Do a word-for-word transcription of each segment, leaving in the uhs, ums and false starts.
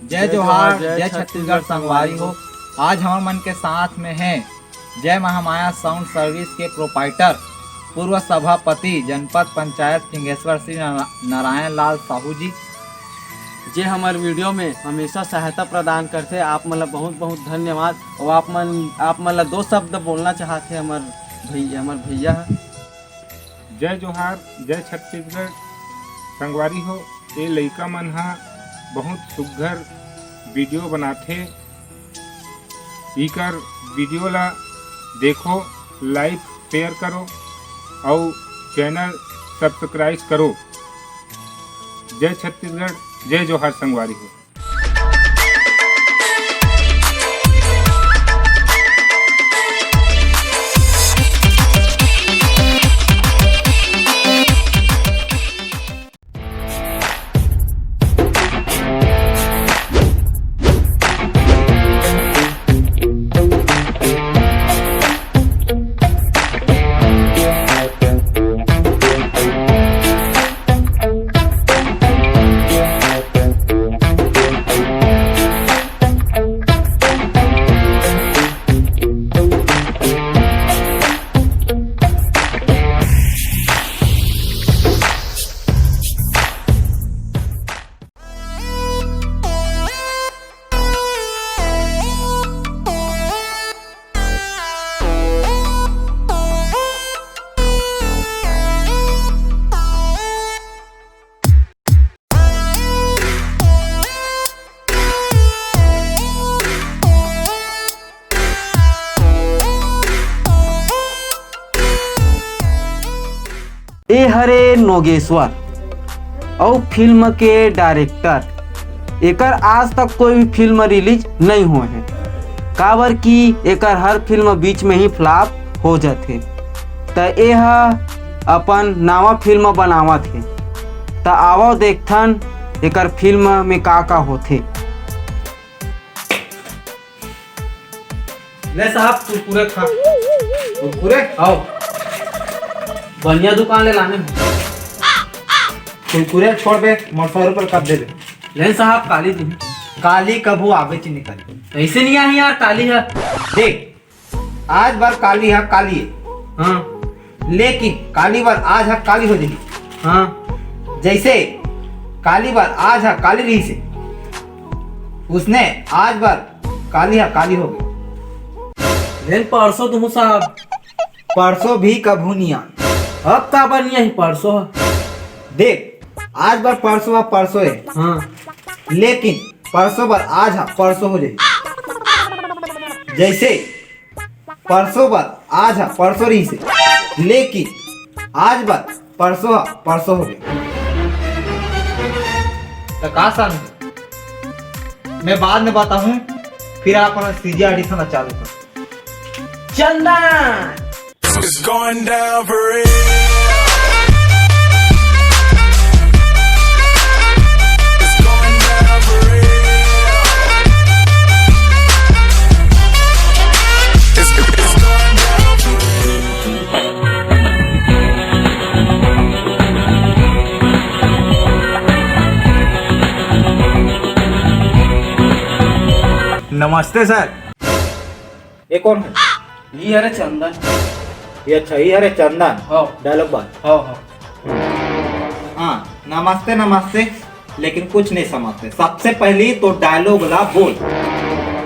जय जोहार, जय छत्तीसगढ़ संगवारी हो। आज हमर मन के साथ में है जय महामाया साउंड सर्विस के प्रोपाइटर, पूर्व सभापति जनपद पंचायत फिंगेश्वर श्री नारा-, नारायण लाल साहू जी। जे हमर वीडियो में हमेशा सहायता प्रदान करथे, आप मन ला बहुत बहुत धन्यवाद। और आप मन, आप मन ला दो शब्द बोलना चाहथे हमर भैया, हमर भैया ह। जय जोहार, जय छत्तीसगढ़। संगवारी हो, ए लइका मन ह बहुत सुग्घर वीडियो बनाथे। इकर वीडियो ला देखो, लाइक, शेयर करो अउ चैनल सब्सक्राइब करो। जय छत्तीसगढ़, जय जोहार संगवारी हो। ए हरे नोगेश्वर अउ फिल्म के डायरेक्टर। एकर आज तक कोई भी फिल्म रिलीज नहीं होए हे, काबर कि एकर हर फिल्म बीच में ही फ्लॉप हो जाथे। त ए ह अपन नावा फिल्म बनावत हे। त आवव देखथन एकर फिल्म में का का होथे। ले साहब, कुरकुरे खा। कुरकुरे? आओ। बढ़िया दुकान ले लाने हो। कुरकुरे छोड़ बे, मोर सौ रुपये कब दे दे। ले साहब, काली दिन। काली कभू आवे च निकल। ऐसे नहीं आई यार, काली है। देख, आज बर काली ह काली हे। हाँ। लेकिन काली बर आज ह काली हो जाही। हाँ। जैसे काली बर आज ह काली रहिस हे, उसने आज बर काली ह काली हो गे। लेन परसों तुहू साहब। परसों भी कभू नहीं आ। अब काबर नहीं आही परसों ह? देख, आज बर परसों ह परसों हे। हाँ। लेकिन परसों बर आज ह परसों हो जाही। जैसे परसों बर आज ह परसों रहिस हे, लेकिन आज बर परसों ह परसों हो गे। त का समझे? मैं बाद में बताहूँ, फिर आप मन सीजी ऑडिशन ला चालू कर। चंदन। It's going down for real. It's going down for real. It's, it's going down for real. नमस्ते सर। ये कौन है? ये हरे चंदन। ये अच्छा, ये हरे चंदन। हाँ। डायलॉग बात। हाँ, हाँ। हाँ, नमस्ते, नमस्ते, लेकिन कुछ नहीं समझते। सबसे पहली तो डायलॉग ला बोल।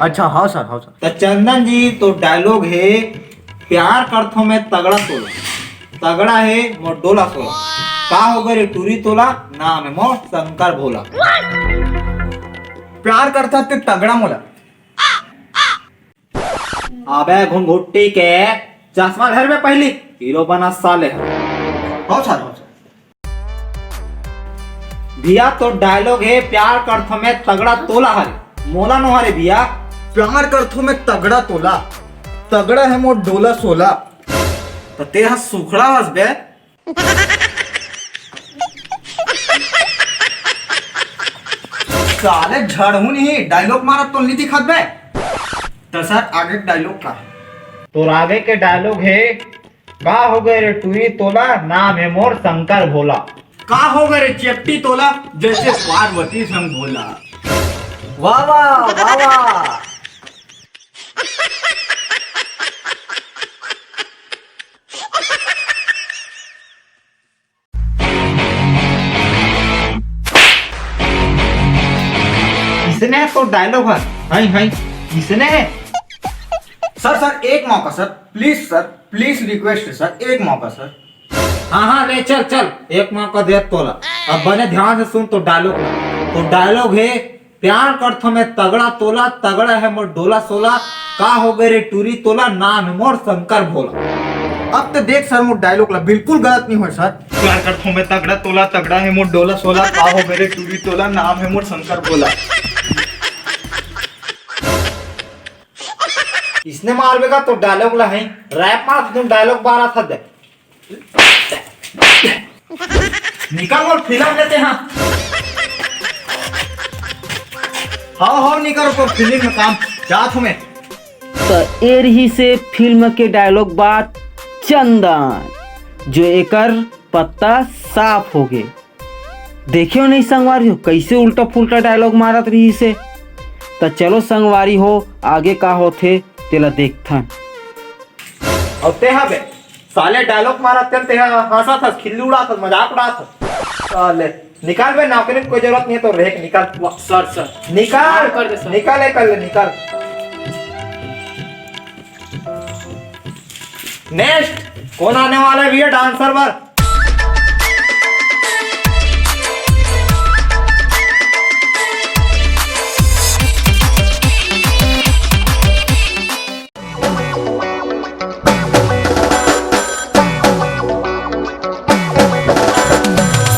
अच्छा, हाँ सर, हाँ सर। तो चंदन जी, तो डायलॉग है, प्यार करथो मैं तगड़ा तोला, तगड़ा है मोर डोला सोला। का हो गए रे टूरी तोला, नाम है मोर शंकर भोला। प्यार करथा ते तगड़ा मोला। अबे घुंघुट्टी के चश्मा धर बे पहली, हीरो बना साले। हो सर, हो सर। भैया तो डायलॉग है, प्यार करथो मैं तगड़ा तोला हरे, मोला नो हरे भैया। प्यार करथो मैं तगड़ा तोला, तगड़ा है मोर डोला सोला। तो ते ह सुखड़ा हस बे। साले झड़हू नहीं, डायलॉग मारत तो नहीं दिखत बे। तो सर, आगे डायलॉग का है? तो आगे के डायलॉग है, का हो गए रे टूरी तोला, नाम है मोर शंकर भोला। का हो गए रे चेपटी तोला, जैसे पार्वती संग भोला। वाह, वाह, वाह, वाह। इसने तो डायलॉग है, हाय, हाय, इसने है। सर, सर, एक मौका sir, please sir, please request है सर, एक मौका सर। हाँ, हाँ, ले चल, चल, एक मौका दे तोला। अब बने ध्यान से सुन तो डायलॉग ला। तो डायलॉग है, प्यार करथो मैं तगड़ा तोला, तगड़ा है मोर डोला सोला, का हो गए रे टूरी तोला, नाम है मोर शंकर भोला। अब तो देख सर, मोर डायलॉग ला बिल्कुल गलत नहीं हो सर। प्यार करथो मैं तगड़ा तोला, तगड़ा है मोर डोला सोला, का हो गए रे टूरी तोला, नाम है मोर शंकर भोला। इसने मारबे का तो डायलॉग ला है, रैप मार तुम डायलॉग बारा था दे। निकल और फिल्म लेते हैं। हाँ, हाँ, निकल और फिल्म में काम जात हूँ मैं। तो ए रही से फिल्म के डायलॉग बात चंदन, जो एकर पत्ता साफ हो गए। देखियो नहीं संगवारी हो, कैसे उल्टा फुल्टा डायलॉग मारत रही से। तो चलो संगवारी हो, आगे का होथे तेला देखथन। अउ तेहा बे, साले डायलॉग मारत तेन तेहा हंसत हस, खिल्ली उड़ात हस, मजाक उड़ात हस। साले, निकाल बे, नौकरी की कोई जरूरत नहीं है तो रेक निकाल। वाह, सर, सर। निकाल, माफ कर दे, सर। निकाल, निकाल ले, निकाल। नेक्स्ट कौन आने वाला है भैया डांसर बर?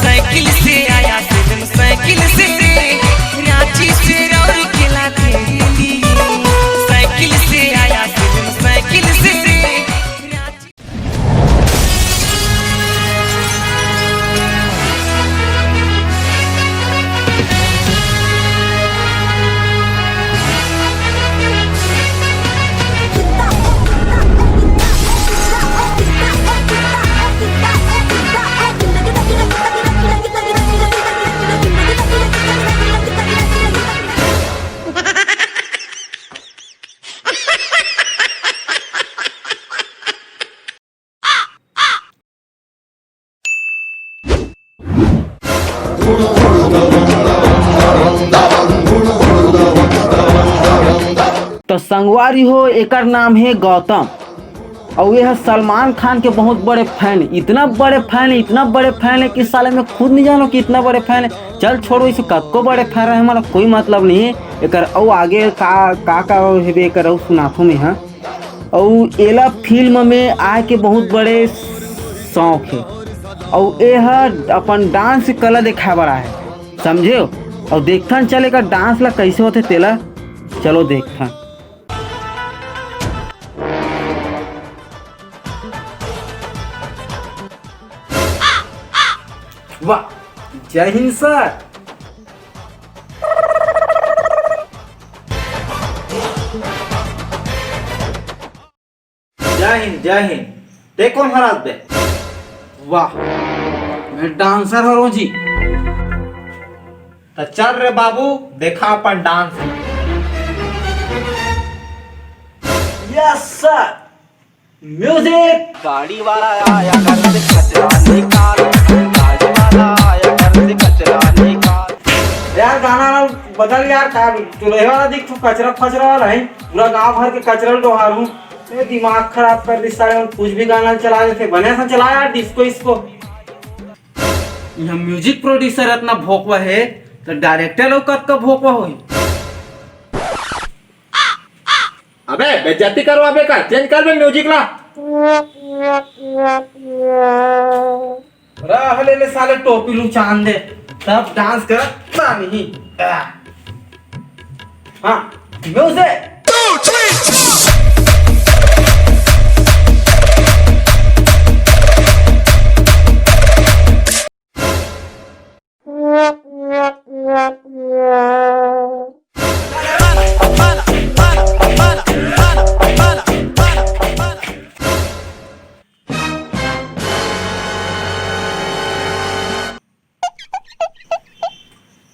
साइकिल से आया फिल्म साइकिल से, रांची से रौर किला के लिए। साइकिल से आया फिल्म साइकिल से, रांची तो संगवारी हो, एकर नाम है गौतम, और ये है सलमान खान के बहुत बड़े फैन। इतना बड़े फैन, इतना बड़े फैन है कि साले मैं खुद नहीं जानो कि इतना बड़े फैन है। चल छोड़ो, इसे कतको बड़े फैन रहे, हमारा कोई मतलब नहीं है। एकर अउ आगे का का का हेबे, एकर अउ सुनाथो में, हाँ। अउ एला फिल्म में आए के बहुत बड़े शौक हे। अउ ए ह अपन डांस कला दिखाए बर आए हे, समझे हो? अउ देखथन चल एकर डांस ला कैसे होथे तेला, चलो देखथन। वाह, जय हिंद सर। जय हिंद, जय हिंद। ते कोन हरस बे? वाह, मैं डांसर हरों जी। त चल रे बाबू, देखा अपन डांस। Yes sir. म्यूजिक। गाड़ी वाला आया घर से कचरा निकाल, गाड़ी वाला आया घर से कचरा निकाल। यार गाना ना बदल यार, का चुरहे वाला दिख तू कचरा फचरा वाला है, पूरा गांव भर के कचरा डोहार हूँ। ए, दिमाग खराब कर दिस साले, कुछ भी गाना चला देथे, बने सा चला यार डिस्को इसको। यहाँ म्यूजिक प्रोड्यूसर इतना भोकवा है, तो डायरेक्टर लोग कतका भोकवा होही? अबे बेइज्जती करवाबे का, चेंज कर बे म्यूजिक ला। रह ले, ले साले टोपी लुचान दे, तब डांस कर नहीं। हाँ, म्यूजिक।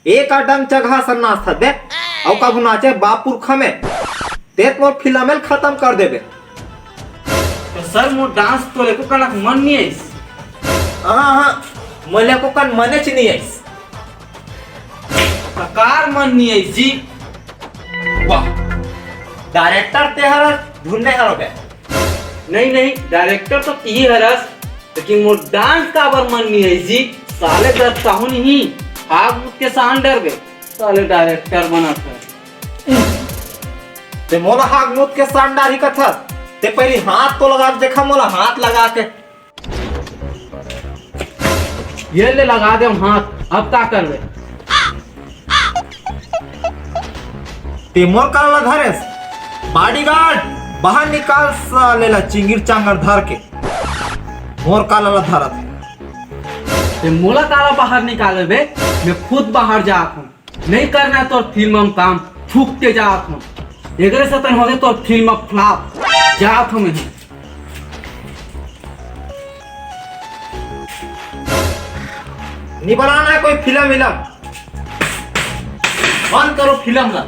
एक आदम चगहा सन्नास था देख। अउ कभू नाचे बाप पुरखा में, ते त मोर फिल्म ल खतम कर देबे। त सर, मोर डांस तो एको कनक मन नइ आइस। हाँ, हाँ, मोला एको कन मनेच नइ आइस। त कार मन नइ आइस जी? वाह, डायरेक्टर ते हर, धुन नइ हर बे। नहीं, नहीं, डायरेक्टर तो तिही हरस, लेकिन मोर डांस काबर मन नइ आइस जी? साले दत्ताहू नहीं, हाग मुत के सांड डरबे, साले डायरेक्टर बनत हे। ते मोला हाग मुत के सांड डारही कथस? ते पहिली हाथ तो लगा के देखा मोला, हाथ लगा के। ये ले लगा दे हाथ, अब का करबे? ते मोर काला ला धरेस? बॉडीगार्ड, बाहर निकाल साले ला चिंगिर चांगर धर के। मोर काला ला धरत हे। ते मोला काला बाहर निकाले बे? मैं खुद बाहर जात हूँ। नहीं करना तोर फिल्म में काम, थूक के जात हूँ। एकरे सेती होथे तोर फिल्म फ्लॉप। जात हूँ मैं। नहीं बनाना है कोई फिल्म विल्म। बंद करो फिल्म ला।